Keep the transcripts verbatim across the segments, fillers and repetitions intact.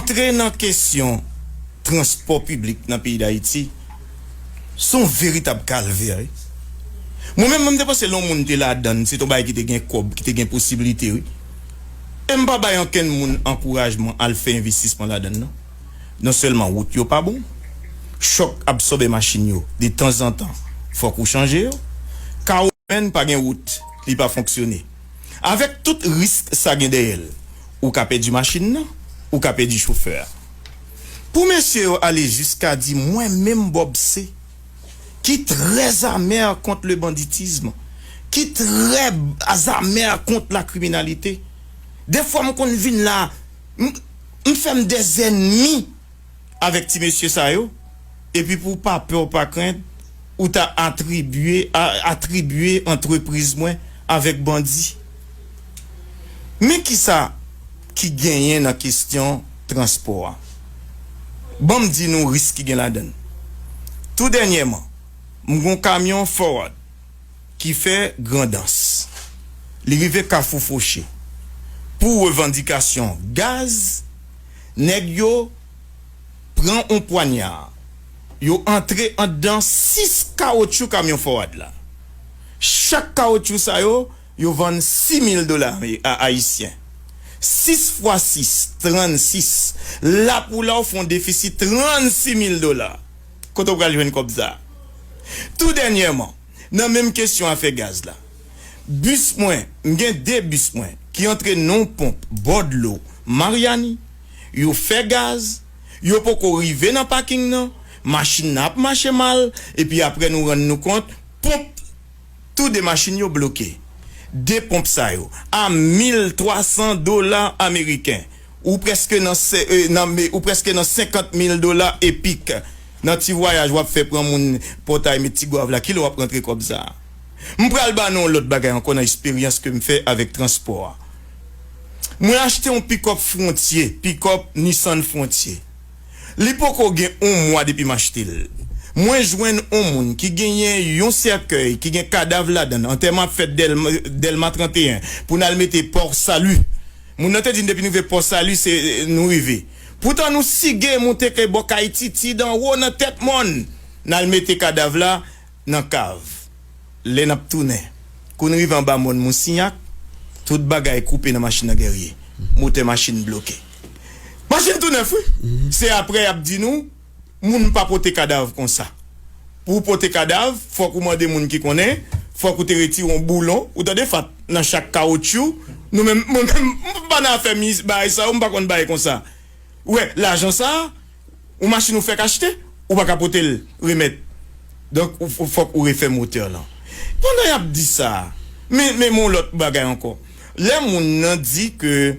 Antre nan kesyon transpò piblik nan peyi Dayiti, se yon veritab kalvè, wi. Mwen menm, mwen te panse lè yon moun te ladann, se te yon bagay ki te gen kòb, ki te gen posiblite, wi. E m pa bay ankenn moun ankourajman al fè envestisman ladann, non. Non sèlman wout yo pa bon, chòk absòbe machin yo, detanzantan, fòk ou chanje yo. Ka Menn pa gen wout, li pa fonksyone. Avèk tout risk sa gen dèyè l, ou ka pèdi machin nan, ou ka pèdi chofè a. Pou mesye yo ale jiska di mwen menm Bob C, ki trè amè kont le banditisme, ki trè amè kont la kriminalite, dèfwa m konn vin la, m, m fè m dèzènmi avèk ti mesye sa yo, epi pou w pa pè w pa krent, ou ta atribye, a, atribye antrepriz mwen avèk bandi. Men kisa ki genyen nan kesyon transpò a. Ban m di nou risk ki gen ladan l. Tou dènyèman, m gon kamyon Forward ki fè Grandans. Li rive Kafou Foche. Pou revandikasyon gaz, nèg yo pran on pwanya. Yo antre anndan sis kawotchou kamyon Forward la. Chak kawotchou sa yo, yo vann sis mil dola ame-, a-, ayisyen. Sis fwa sis, trannsis. La pou la, w fè on defisi trannsis mil dola. Kote w pral jwenn kòb sa a? Tou dènyèman, nan menm kesyon afè gaz la, bis mwen, m gen de bis mwen ki antre nan yon ponp bò dlo Maryani, yo fè gaz, yo poko rive nan paking nan, machin nan ap mache mal, epi apre nou rann nou kont, ponp, tou de machin yo bloke. De ponp sa yo, a mil twa san dola ameriken, ou prèske nan se-, e, nan me-, ou prèske nan senkant mil dola epik. Nan ti vwayaj w ap fè pran moun Pòtay met Tigwav la, kilè w ap rantre kòb sa a? M pral ba nou yon lòt bagay ankò nan eksperyans ke m fè avèk transpò a. Mwen achte yon pikòp Frontier, pikòp Nissan Frontier. Li poko gen yon mwa depi m achte l. Mwen jwenn yon moun ki genyen yon sèkèy ki gen kadav ladan l. Antèman ap fèt Dèlma, Dèlma trannteyen pou n al mete Port Salut. Moun nan te di n depi n rive Port Salut, se nou rive. Poutan nou sige moute ke bò kay Titid anwo nan tèt mòn. N al mete kadav la nan kav. Lè n ap tounen, kou n rive anba mòn Moussignac, tout bagay koupe nan machin nan, Guerrier. Motè machin bloke. Machin tou nèf, wi. Se apre y ap di nou, moun pa pote kadav konsa. Pou w pote kadav, fòk ou mande moun ki konnen, fòk ou te retire yon boulon, ou tande, Fat, nan chak kawotchou. Nou menm, mwen menm, m pa nan afè miz-, bagay sa yo, m pa konn bagay konsa. Ou wè, lajan sa a, yon machin ou fèk achte, ou pa ka pote l remèt. Donk, ou, ou fòk ou refè motè lan. Pandan y ap di sa, men, men yon lòt bagay ankò. Lè moun nan di ke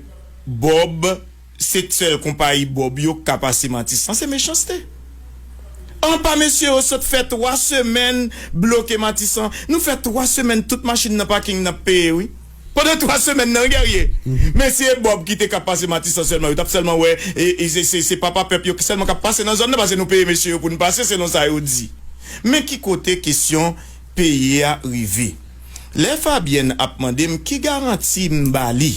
Bob, se sèl konpayi Bob yo k ka pase Matisan, se mechanste. Anba mesye yo sot fè twa semèn bloke Matisan. Nou fè twa semèn tout machin nan paking n ap peye, wi. Pandan twa semèn nan, Guerrier. Men si e Bob ki te ka pase Matisan sèlman, yo t ap sèlman wè, e, e, se, se, se papa pèp yo ki sèlman k ap pase nan zòn nan, paske nou peye mesye yo pou n pase, selon sa yo di. Men ki kote kesyon peyi a rive. Lè Fabienne ap mande m ki garanti m ba li,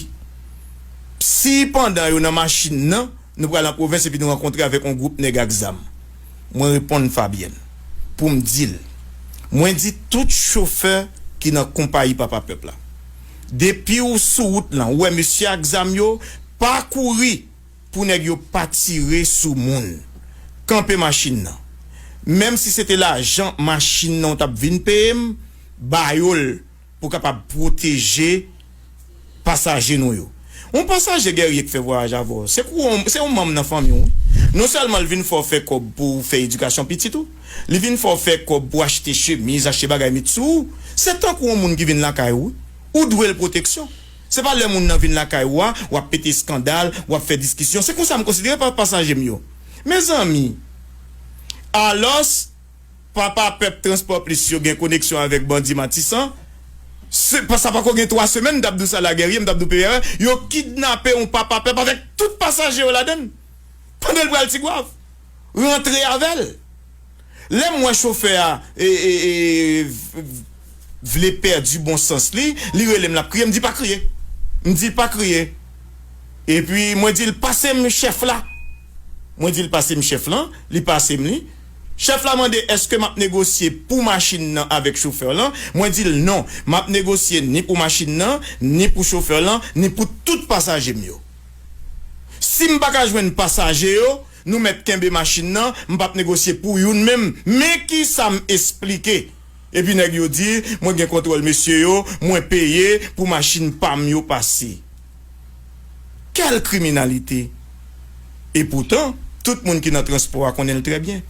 si pandan yo nan machin nan, nou pral nan pwovens epi nou rankontre avèk yon gwoup nèg ak zam. Mwen reponn Fabienne pou m di l. Mwen di tout chofè ki nan konpayi Papa Pèp la, depi w sou wout lan, ou wè mesye ak zam yo, pa kouri pou nèg yo pa tire sou moun. Kanpe machin nan. Menm si se te lajan machin nan w t ap vin peye m, ba yo l pou kapab pwoteje pasaje nou yo. Yon pasaje, Guerrier, k fè vwayaj avè w, se kou, se yon manm nan fanmi w, wi. Non sèlman l vin fè w fè kòb pou w fè edikasyon pitit ou, li vin fè w fè kòb pou achte chemiz, achte bagay met sou ou. Se tankou yon moun ki vin lakay ou, wi. Ou dwe l pwoteksyon. Se pa lè moun nan vin lakay ou a, w ap pete eskandal, w ap fè diskisyon. Se konsa m konsidere pa-, pasaje m yo. Mezanmi, alòs, Papa Pèp Transpò Plis yo gen koneksyon avèk bandi Matisan. Se, pa, sa pako gen twa semèn, m t ap di w sa la, Guerrier, m t ap di w P R, yo kidnape yon Papa Pèp avèk tout pasaje yo ladan l. Pandan l pral Tigwav. Rantre avè l. Lè m wè chofè a, e, e, e, v-, vle pèdi bon sans li, li rele m, l ap kriye, m di pa kriye. M di pa kriye. Epi mwen di l, pase m chèf la. Mwen di l pase m chèf lan, li pase m li. Chèf la mande èske m ap negosye pou machin nan avèk chofè lan. Mwen di l non, m ap negosye ni pou machin nan, ni pou chofè lan, ni pou tout pasaje m yo. Si m pa ka jwenn pasaje yo, nou mèt kenbe machin nan, m p ap negosye pou youn menm. Men kisa m esplike. Epi nèg yo di, mwen gen kontwòl mesye yo, mwen peye pou machin pa m yo pase. Quelle criminalité! Epoutan, tout moun ki nan transpò a konnen l trè byen.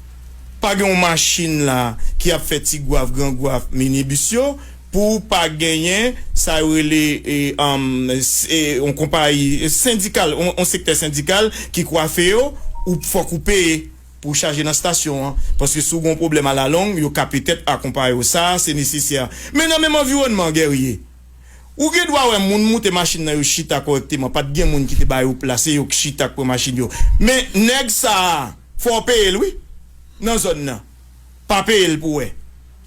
Pa gen yon machin la ki ap fè Ti Gwaf, Gran Gwaf, minibis yo, pou w pa genyen sa yo rele e, um, s- e, yon konpayi e sendikal, yon, yon sektè sendikal ki kwafe yo, ou fòk ou peye pou w chaje nan estasyon an. Paske si w gen yon pwoblèm alalong, yo ka petèt akonpaye w. Sa a, se nesesè. Men nan menm anviwònman, Guerrier, ou gen dwa wè moun moute machin nan, yo chita kòrèkteman. Pa t gen moun ki te ba yo plas, se yo k chita k pran machin yo. Men nèg sa a, fò w peye l, wi, nan zòn nan. Pa peye l pou w wè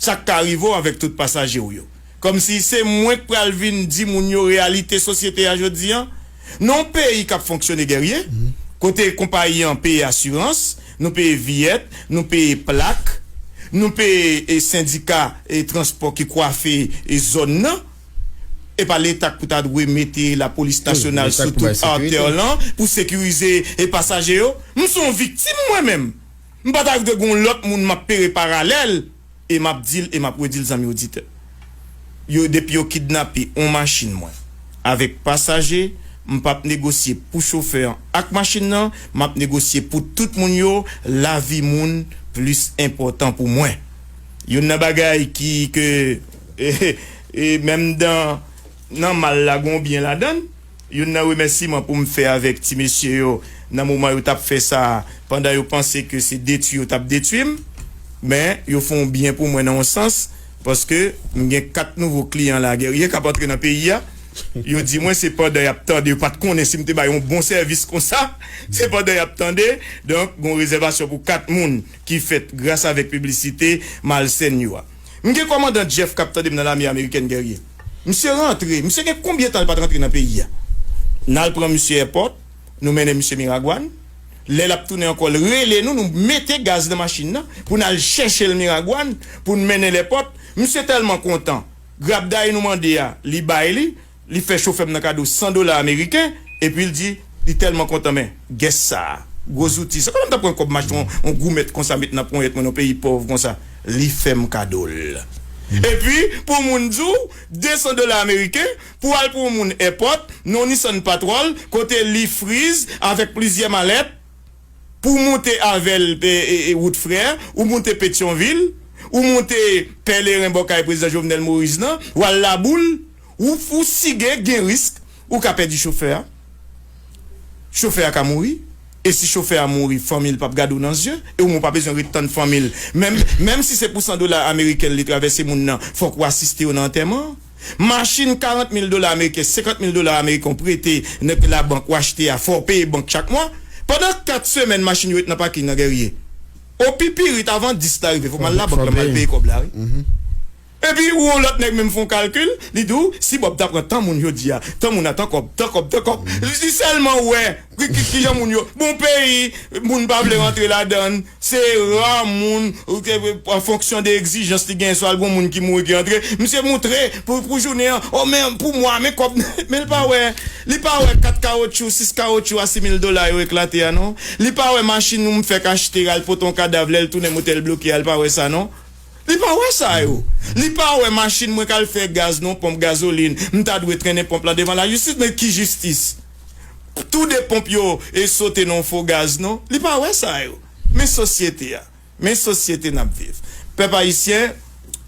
sa k ka rive w avèk tout pasaje w yo. Kòmsi se mwen k pral vin di moun yo reyalite sosyete a jodi a. Nan yon peyi k ap fonksyone, Guerrier, kote konpayi an peye asirans, nou peye viyèt, nou peye plak, nou peye e, sendika e, transpò ki kwafe e, zòn nan. E pa leta k pou ta dwe mete lapolis nasyonal sou tout atè lan pou sekirize e, pasaje yo. M se yon viktim mwen menm. M pa ta vle gen yon lòt moun m ap pere paralèl. E m ap di l e m ap redi l, zanmi oditè. Yo, depi yo kidnape yon machin mwen avèk pasaje, m p ap negosye pou chofè an ak machin nan, m ap negosye pou tout moun yo. Lavi moun plis enpòtan pou mwen. Youn nan bagay ki, ke, e, e, menm dan, nan mal la, gon byen ladan l. Youn nan remèsiman pou m fè avèk ti mesye yo nan moman yo t ap fè sa, pandan yo panse ke se detwi yo t ap detwi m, men yo fè yon byen pou mwen nan yon sans, paske m gen kat nouvo kliyan la, Guerrier, k ap antre nan peyi a. Yo di mwen se pandan y ap tande, yo pa t konnen si m te bay yon bon sèvis konsa, se pandan y ap tande. Donk, gon rezèvasyon pou kat moun ki fèt gras avèk piblisite malsèn yo a. M gen kòmandan Jeff k ap tande m nan lame amerikèn, Guerrier. Misye rantre. Misye gen konbyen tan l pa t rantre nan peyi a? N al pran misye èpòt, nou mennen misye Miragwàn. Lè l ap tounen ankò, l rele nou, nou mete gaz nan machin nan pou n al chèche l Miragwàn, pou n mennen l èpòt. Misye tèlman kontan. Grabday nou mande a, li bay li. Li fè chofè m nan kado san dola ameriken, epi l di, li tèlman kontan, men, gès sa a, gwo zouti sa. Kòman m ta pran kòb machin, yon, yon goumèt konsa, met nan ponyèt mwen, nan peyi pòv konsa? Li fè m kado l. Epi, pou moun di w, de san dola ameriken, pou al pran yon moun èpòt, nan yon Nissan Patrol, kote li friz avèk plizyè malèt, pou w moute avè l e, e, e, wout Frè, ou moute Petyonvil, ou moute Pèleren bò kay Prezidan Jovenel Moïse nan, w al Laboul, ou, ou sige gen risk, ou ka pèdi chofè a. Chofè a ka mouri. E si chofè a mouri, fanmi l p ap gade w nan zye, e ou menm w pa bezwen ret tann fanmi l. Menm, menm si se pou san dola ameriken l li travèse moun nan, fòk ou asiste yo nan antèman an. Machin karant mil dola ameriken, senkant mil dola ameriken w prete nan labank w achte a, fò w peye bank chak mwa. Pandan kat semèn machin yo ret nan paking nan, Guerrier. O pi pirit avan dis la rive, fò m al labank la, m al peye kòb la, wi. Epi ou yon lòt nèg menm fè yon kalkil, li di w, si Bob ta pran tan moun jodi a, tan moun a tan kòb, tan kòb, tan kòb. Li sèlman wè ki, ki, kijan moun yo. Bon, peyi, moun pa vle rantre ladan l. Se ra moun, ou te, an fonksyon de egzijans li gen, swa l gon moun ki mouri ki antre. Misye moutre pou, pou jounen an, o men pou mwa, men kòb, men l pa wè, li pa wè kat kawotchou, sis kawotchou a sis mil dola yo eklate a non. Li pa wè machin ou m fèk achte al pote yon kadav lè l tounen motè l bloke a, li pa wè sa non. Li pa wè sa yo. Li pa wè machin mwen k al fè gaz nan ponp gazolin. M ta dwe trennen ponp lan devan lajistis, men ki jistis? Tou de ponp yo e sote nan fo gaz non. Li pa wè sa yo. Men sosyete a. Men sosyete n ap viv. Pèp ayisyen,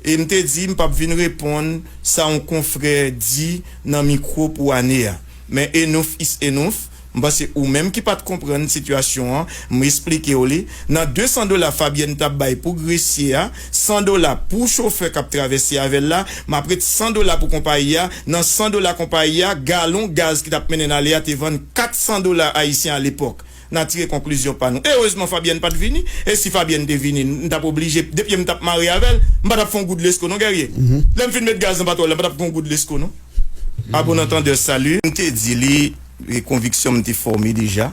e m te di m p ap vin reponn sa yon konfrè di nan mikwo pou ane a. Men enough is enough. M panse ou menm ki pa t konprann sitiyasyon an, m esplike w li. Nan de san dola Fabyèn t ap bay pou gresye a, san dola pou chofè k ap travèse avè l la, m ap ret san dola pou konpayi a, nan san dola konpayi a, galon gaz ki t ap mennen n ale a te vann kat san dola ayisyen alepòk. N a tire konklizyon pa nou. Erezman Fabyèn pa t vini, e si Fabyèn te vini, m t ap oblije, de pye m t ap mare avè l, m pa t ap fè yon goud lesko non, Guerrier. Lè m fin met gaz nan patwòl la, m pa t ap fè yon goud lesko non. A bon antandè, sali. M te di li, e konviksyon m te fòme deja.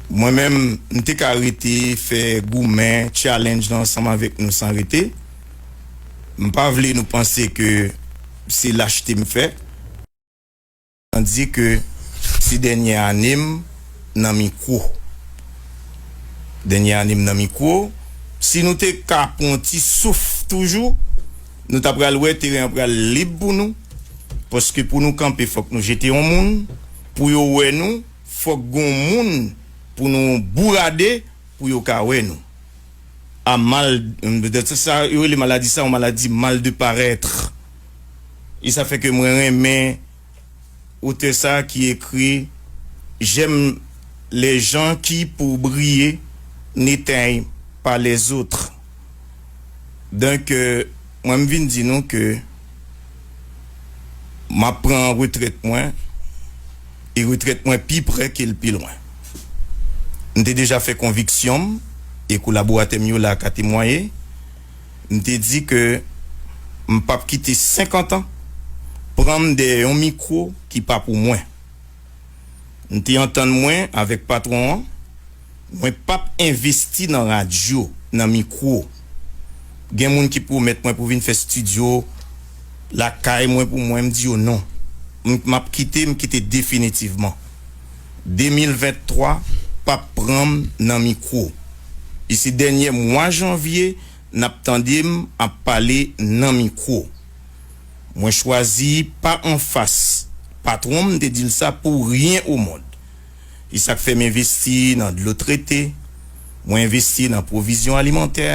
Mwen menm, m te ka rete fè goumen, challenge la ansanm avèk nou san rete. M pa vle nou panse ke se lachte m fè. Tandis ke se dènye ane m nan mikwo. Dènye ane m nan mikwo. Si nou te ka pran yon ti souf toujou, nou ta pral wè teren an pral lib pou nou. Paske pou nou kanpe, fòk nou jete yon moun. Pou yo wè nou, fòk gon moun pou nou bourade, pou yo ka wè nou. A mal, de sa, yo rele maladi sa, yon maladi mal de parèt. E sa fè ke mwen renmen otè sa ki ekri: J'aime les gens qui, pour briller, n'éteignent pas les autres. Donk, euh, mwen, m vin di nou ke m ap pran retrèt mwen, e retrèt mwen pi pre ke l pi lwen. M te deja fè konviksyon m, e kolaboratè m yo la ka temwaye. M te di ke m p ap kite senkant an pran m dèyè yon mikwo ki pa pou mwen. M te antann mwen avèk patwon an, mwen p ap envesti nan radyo, nan mikwo. Gen moun ki pwomèt mwen pou vin fè estidyo lakay mwen pou mwen, m di yo non. M, m ap kite, m kite definitivman. De mil venntwa p ap pran m nan mikwo. E se dènye mwa janvye n ap tande m ap pale nan mikwo. Mwen chwazi pa anfas patwon m, m te di l sa pou ryen o mond. E sa k fè m envesti nan dlo trete, mwen envesti nan pwovizyon alimantè,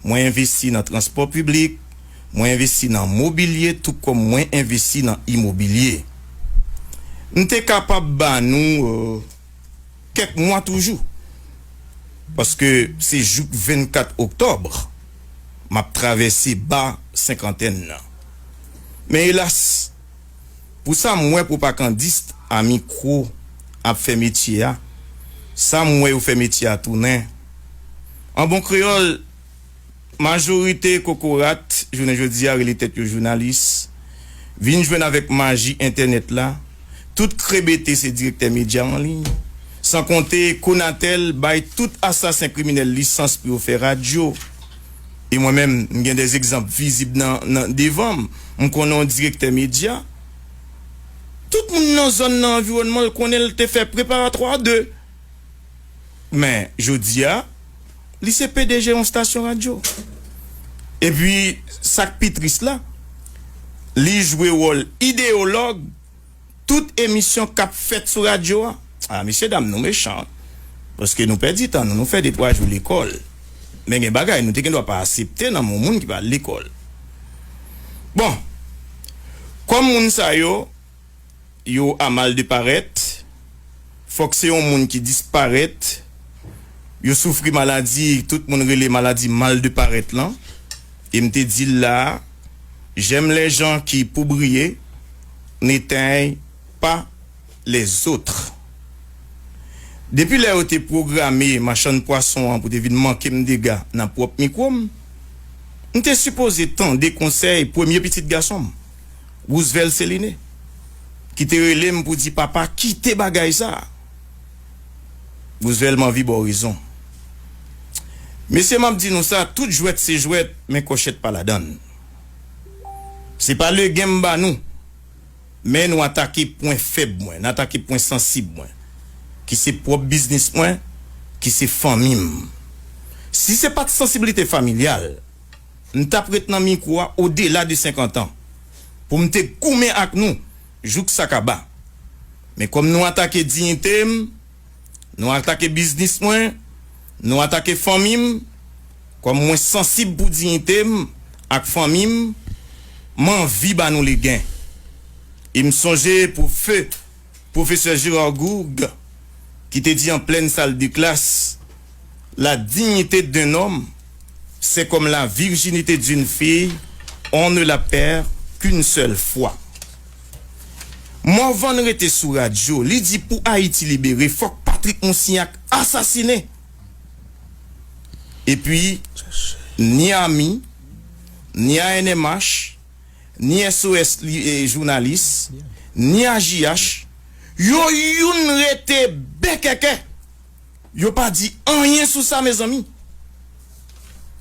mwen envesti nan transpò piblik, mwen envesti nan mobilye, tou kòm mwen envesti nan imobilye. M te kapab ba nou, euh, kèk mwa toujou. Paske se jouk vennkat oktòb m ap travèse ba senkantèn nan. Men elas, pou sa m wè pwopagandis a mikwo ap fè metye a, sa m wè yo fè metye a tounen. An bon kreyòl, majorite kokorat jounen jodi a rele tèt yo jounalis, vin jwenn avèk maji entènèt la, tout krebete se direktè medya an liy, san konte Konatel bay tout asasen kriminèl lisans pou yo fè radyo. E mwen menm, m gen de egzanp vizib nan, nan devan m. M konnen yon direktè medya. Tout moun nan zòn nan, anviwònman l konnen l te fè preparatwa de. Men, jodi a, li se P D G yon stasyon radyo. Epi, sa k pi tris la, li jwe wòl ideyològ tout emisyon k ap fèt sou radyo a. A, mesye dam, nou mechan. Paske nou pèdi tan nou, nou fè de twa jou lekòl. Men gen bagay nou te gen dwa pa aksepte nan men yon moun ki pa al lekòl. Bon, kòm moun sa yo, yo a mal de parèt, fòk se yon moun ki disparèt, yo soufri maladi, tout moun rele maladi mal de parèt lan. E m te di l la, j'aime les gens qui, pour briller, n'éteignent pas les autres. Depi lè yo te pwograme machann pwason an pou te vin manke m dega nan pwòp mikwo m, m te sipoze tande konsèy premye pitit gason m, Roosevelt Céliné, ki te rele m pou di, "Papa, kite bagay sa a." Roosevelt, m anvi ba w rezon. Mesye, m ap di nou sa, tout jwèt se jwèt, men kòchèt pa ladan l. Se pa legen m ba nou, men nou atake pwen fèb mwen, n atake pwen sansib mwen, ki se pwòp biznis mwen, ki se fanmi m. Si se pa t sansiblite familyal, m t ap ret nan mikwo a odela de senkant an, pou m te goumen ak nou jouk sa kaba. Men kòm nou atake diyite m, nou atake biznis mwen, nou atake fanmi m, kòm mwen sansib pou diyite m ak fanmi m, m anvi ba nou legen. E m sonje pou fe Pwofesè Gérard Gourgue, ki te di an plèn sal de klas, "La dignité d'un homme, c'est comme la virginité d'une fille, on ne la perd qu'une seule fois." Morvan rete sou radyo, li di pou Ayiti libere, fòk Patrick Moussignac asasine. Epi, ni ami, ni A N M H, ni S O S li, e, jounalis, ni A J H, yo youn rete bekèkè. Yo pa di anyen sou sa, mezanmi.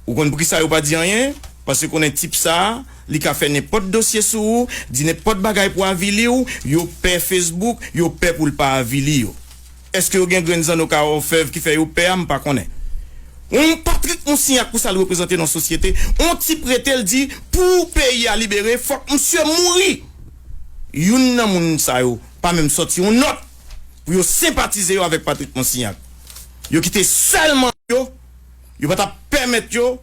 Ou konn poukisa yo pa di anyen? Paske konnen tip sa a, li ka fè nenpòt dosye sou ou, di nenpòt bagay pou avili w, yo pè Facebook, yo pè pou l pa avili yo. Èske yo gen grenn zanno ka òfèv ki fè yo pè a? M pa konnen. On Patrick Monsignac pou sa l reprezante nan sosyete, on tip rete l di pou peyi a libere, fòk misye mouri. Youn nan moun sa yo pa menm sòti on nòt pou yo senpatize yo avèk Patrick Monsignac. Yo kite sèlman yo, yo pa t ap pèmèt yo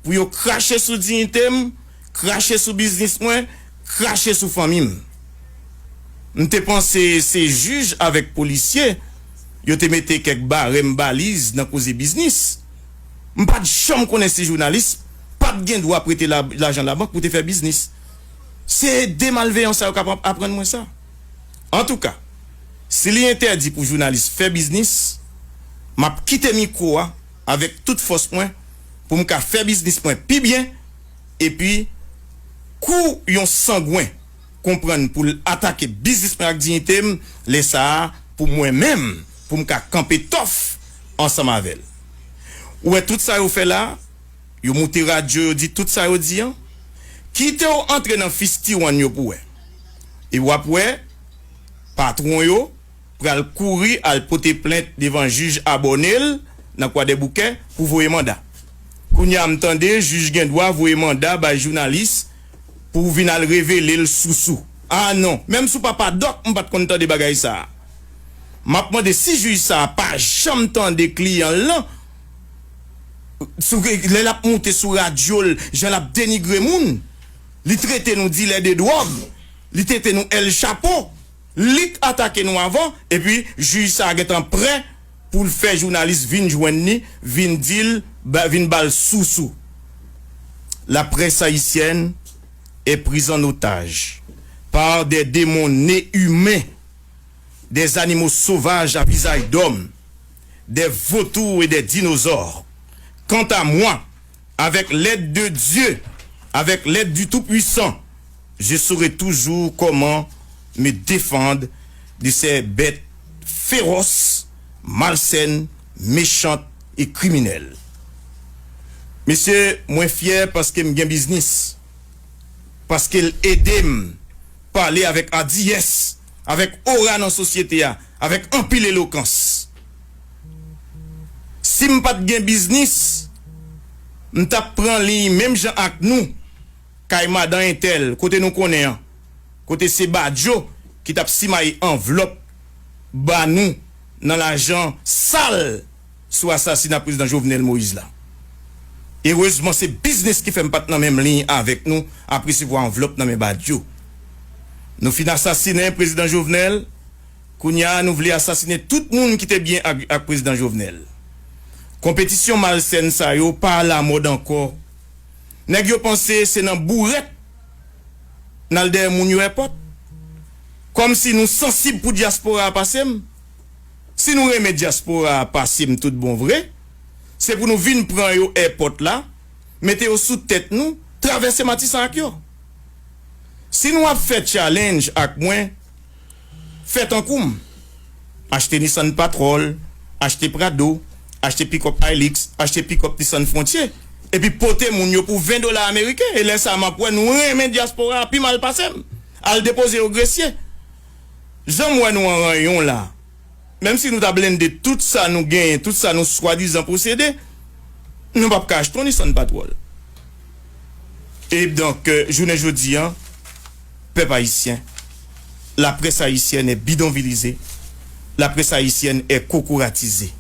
pou yo krache sou diyite m, krache sou biznis mwen, krache sou fanmi m. M te panse se jij avèk polisye yo te mete kèk barèm baliz nan koze biznis. M pa t janm konnen si jounalis pa t gen dwa prete la- lajan labank pou te fè biznis. Se de malveyan sa yo k ap aprann mwen sa. Antouka, si li entèdi pou jounalis fè biznis, m ap kite mikwo a avèk tout fòs mwen pou m ka fè biznis mwen pi byen, epi kou yon sangwen konprann pou l atake biznis mwen ak diyite m, lè sa a, pou mwen menm, pou m ka kanpe tòf ansanm avè l. Ou wè tout sa yo fè la, yo moute radyo, yo di tout sa yo di an. Kite w antre nan fistiwann yo pou wè. E w ap wè, patwon yo pral kouri al pote plent devan jij Abònel nan Kwadèboukè pou voye manda. Kounye a m tande jij gen dwa voye manda bay jounalis pou vin al revele l sousou. A non, menm sou Papa Dòk m pa t konn tande bagay sa a. M ap mande si jij sa a pa janm tande kliyan l lan, sou, lè l ap moute sou radyo l, jan l ap denigre moun, li trete nou dilè de dwòg, li trete nou El Chapo, li k atake nou avan, epi jij sa a gentan prè pou l fè jounalis vin jwenn li, vin di l, ba- vin ba l sousou. La presse haïtienne est prise en otage par des démons nés humains, des animaux sauvages à visage d'homme, des vautours et des dinosaures. Quant à moi, avec l'aide de Dieu, avec l'aide du Tout-Puissant, je saurai toujours comment me défendre de ces bêtes féroces, malsaines, méchantes et criminelles. Mesye, mwen fyè paske m gen biznis. Paske l ede m pale avèk adiyès, avèk ora nan sosyete a, avèk anpil elokans. Si m pa t gen biznis, m t ap pran liy menm jan ak nou, kay madan entèl, kote nou konnen an, kote se Badio ki t ap simaye anvlòp ba nou nan lajan sal sou asasina prezidan Jovenel Moïse la. Erezman, se biznis ki fè m pa t nan menm liy avèk nou ap resevwa anvlòp nan men Badio. Nou fin asasinen prezidan Jovenel, kounye a nou vle asasinen tout moun ki te byen ak, ak prezidan Jovenel. Konpetisyon malsèn sa yo pa alamòd ankò. Nèg yo panse se nan bourèt n al dèyè moun yo èpòt. Kòmsi nou sansib pou dyaspora a pase m. Si nou renmen dyaspora a pase m tout bon vre, se pou nou vin pran yo èpòt la, mete yo sou tèt nou, travèse Matisan ak yo. Si nou ap fè challenge ak mwen, fè tankou m. Achte Nissan Patrol, achte Prado, achte pikòp Hilux, achte pikòp Nissan Frontier, epi pote moun yo pou ven dola ameriken. E lè sa a, m ap wè nou renmen dyaspora a pi mal pase m. Al depoze yo Gresye. Jan m wè nou an ranyon la, menm si nou ta blende tout sa nou genyen, tout sa nou swadizan posede, nou p ap ka achte yon Nissan Patrol. E donk, euh, jounen jodi an, pèp ayisyen, la presse haïtienne est bidonvillisée, la presse haïtienne est kokoratizée.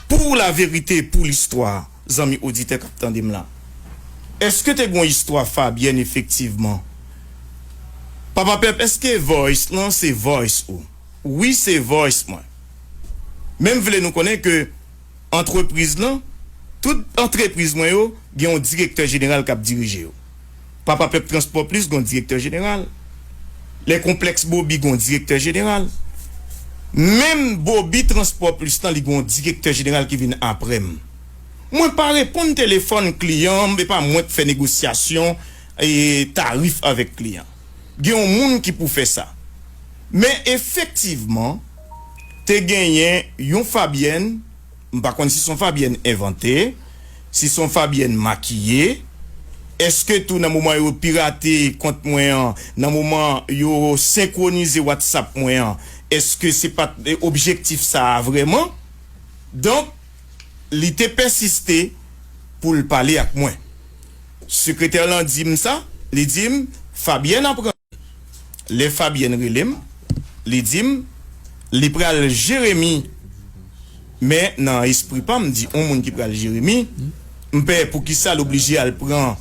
Pour la vérité, pour l'histoire, zanmi oditè k ap tande m la, èske te gen yon istwa Fabyèn efektivman? Papa Pèp, èske voice lan se voice ou? Wi, se voice mwen. Men m vle nou konnen ke antrepriz lan, tout antrepriz mwen yo, gen yon direktè jeneral k ap dirije yo. Papa Pèp Transpò Plis gen yon direktè jeneral. Les Complexes Bobby gen yon direktè jeneral. Menm Bobby Transpò Plis lan, li gen yon direktè jeneral ki vin apre m. Mwen pa reponn telefòn kliyan m, e pa mwen k fè negosyasyon e tarif avèk kliyan. Gen yon moun ki pou fè sa. Men efektivman, te genyen yon Fabyèn M pa konn si se yon Fabyèn envante, si se yon Fabyèn makiye. Èske tou nan moman yo pirate kont mwen an, nan moman yo senkwonize WhatsApp mwen an, èske se pa t objektif sa a vrèman? Donk, li te pèsiste pou l pale ak mwen. Sekretè lan di m sa, li di m, Fabyèn ap rann. Lè Fabyèn rele m, li di m, li pral Jeremi, men nan espri pa m, m di, yon moun ki pral Jeremi, m pè poukisa l oblije al pran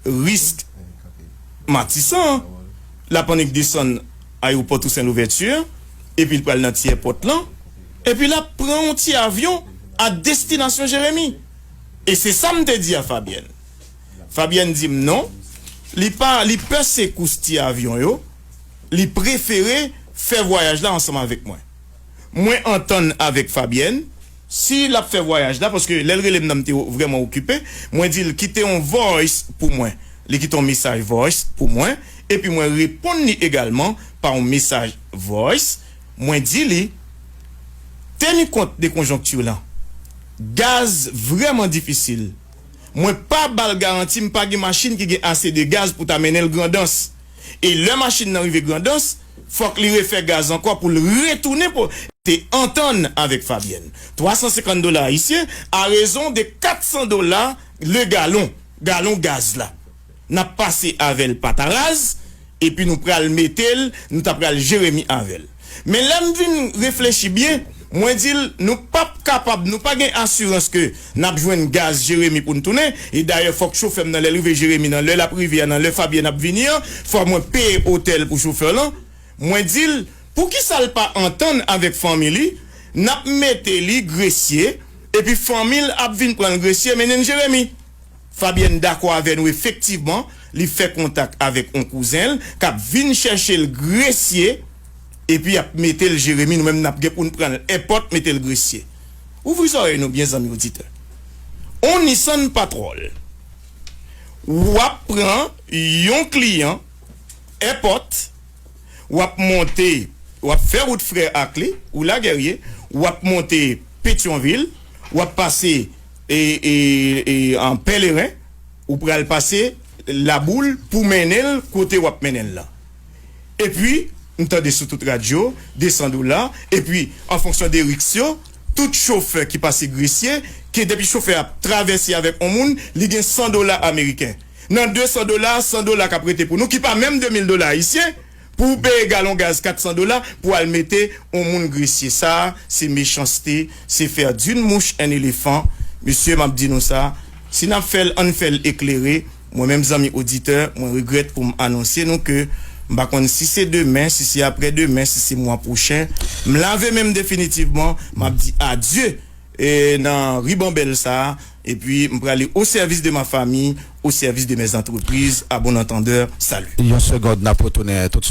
risk Matisan, l ap annik desann ayewopò Tousen Louvèti, epi l pral nan ti èpòt lan, epi l ap pran yon ti avyon a destinasyon Jeremi. E se sa m te di a Fabyèn. Fabyèn di m non, li pa, li pè sekous ti avyon yo, li prefere fè vwayaj la ansanm avèk mwen. Mwen antann avèk Fabyèn, si l ap fè vwayaj la, paske lè l rele m nan m te vrèman okipe, mwen di l kite yon voice pou mwen. Li kite yon mesaj voice pou mwen, epi mwen reponn li egalman pa yon mesaj voice. Mwen di li, teni kont de konjonkti lan, gaz vrèman difisil. Mwen pa ba l garanti, m pa gen machin ki gen ase de gaz pou ta mennen l Grandans. E lè machin nan rive Grandans, fòk li refè gaz ankò pou l retounen pou te antann avèk Fabyèn. Twa san senkant dola ayisyen, a rezon de kat san dola le galon, galon gaz la. N ap pase avè l Pataraz, epi nou pral mete l, nou ta pral Jeremi avè l. Men lè m vin reflechi byen, mwen di l, nou p ap kapab, nou pa gen asirans ke n ap jwenn gaz Jeremi pou n tounen. E dayè, fòk chofè m nan, lè l rive Jeremi, nan lè l ap rive a, nan lè Fabyèn ap vini an, fò mwen peye otèl pou chofè lan. Mwen di l, poukisa l pa antann avèk fanmi li, n ap mete li Gresye, epi fanmi l ap vin pran l Gresye, mennen l Jeremi. Fabyèn dakò avè nou efektivman, li fè kontak avèk yon kouzen l k ap vin chèche l Gresye, epi y ap mete l Jeremi, nou menm n ap gen pou n pran l èpòt, mete l Gresye. Ouvri zòrèy nou byen, zanmi oditè. On Nissan Patrol, w ap pran yon kliyan èpòt, w ap monte, w ap fè wout Frè Akle, ou Lagèrye, w ap monte Petyonvil, w ap pase e, e, e, an Pèleren, ou pral pase Laboul pou mennen l kote w ap mennen l lan. Epi, m tande sou tout radyo, de san dola, epi, an fonksyon de riks yo, tout chofè ki pase Gresye, ke depi chofè a ap travèse avèk yon moun, li gen san dola ameriken. Nan de san dola, san dola k ap rete pou nou, ki pa menm de mil dola ayisyen, pou w peye galon gaz kat san dola pou al mete yon moun Gresye. Sa a, se mechanste, se faire d'une mouche un éléphant. Mesye, m ap di nou sa, si n ap fè l, ann fè l eklere. Mwen menm, zanmi oditè, mwen regrèt pou m anonse nou ke m pa konn si se demen, si se aprè demen, si se mwa pwochen, m lave men m definitivman, m ap di adye e, nan ribanbèl sa a, epi m prale au service de ma famille, au service de mes entreprises. À bon entendeur, salut. Yon segond, n ap retounen tout